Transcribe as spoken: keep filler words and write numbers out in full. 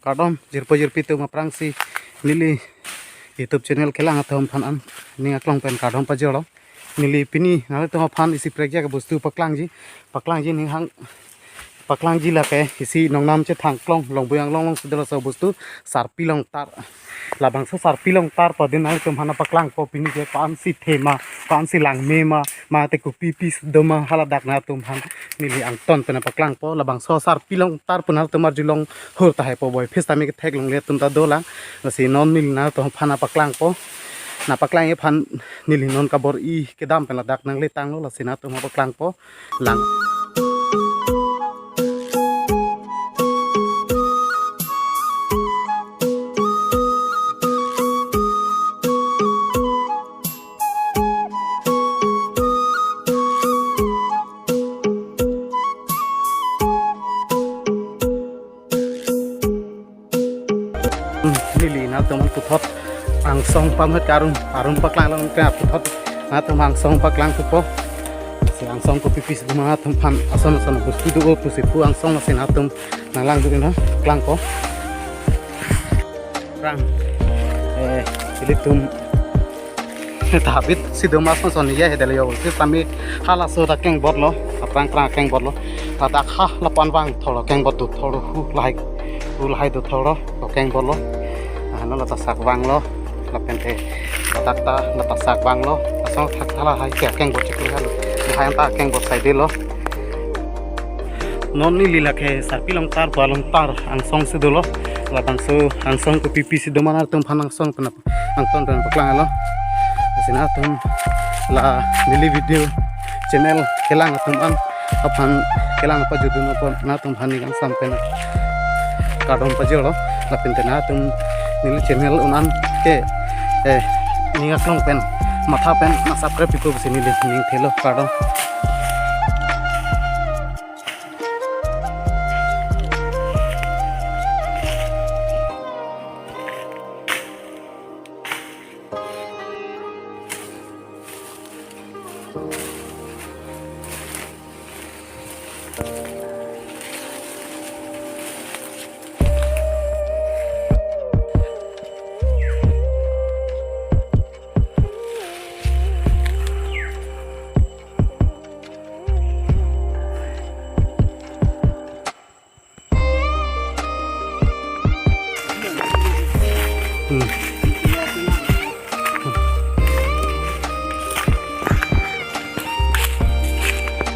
Kardom jirpo jirpi atum aphrangsi neli YouTube channel kelang atum aphan an ning aklong pen kardom pajirlo. Neli pini nanglitum aphan isi prekjak bostu paklangji, paklangji ning hang, paklangji lake isi nongnam chethang klong Longbui Anglong alongsi dolo laso bostu sarpi longtar. Labangso sarpi longtar pu adim nanglitum aphan paklangpo, pini ke ko-ansi thema, ko-ansi langme ma, mate kopi pi si doma, haladak nanglitum aphan neli angton pen paklangpo. Labangso sarpi longtar pu nanglitum arjulong hur tahai po boi, phis tame kethek longle atum ta dolang. Lasi non neli nanglitum aphan paklangpo. Na paklang aphan neli non kabor-i kedam pen ladak nangletanglo, lasi nanglitum paklangpo lang. Neli nanglitum puthot angsong pamhet karun, arun paklang long ke puthot nanglitum angsong paklang thupo. Si angsong kopi pi si doma, nanglitum aphan ason ason bostu do pusi pu angsong, si nanglitum nanglang dun na klangpo. Rang, eh, ilitum ta habit si doma ason ason ya hedel yo. Phis tame halaso ta kengbotlo, aphrang phrang kengbotlo. Ladak ha lapu-an vang thorlo, kengbot do thorlo, hu lahai, hu lahai do thorlo, lo kengbotlo. Ah, non la ta sak vanglo, lapen te ladak ta la ta sak vanglo. Asong thak thala hai ke kengbot chiklo halo. Lahai ta kengbot saidelo. Non neli lake sarpi longtar pu alongtar angsong si dolo. Labangso angsong kopi pi si doma nanglitum aphan angsong pen angton pen paklanglo. Lasi nanglitum la neli video channel kelang atum an aphan kelang pajudun apot nanglitum aphan ning kangsam pen kardom pajirlo. Lapen te nanglitum neli channel un an ke, eh, ning aklong pen matha pen na subscribe pipo pusi neli ning thelo, kardom. Hmm.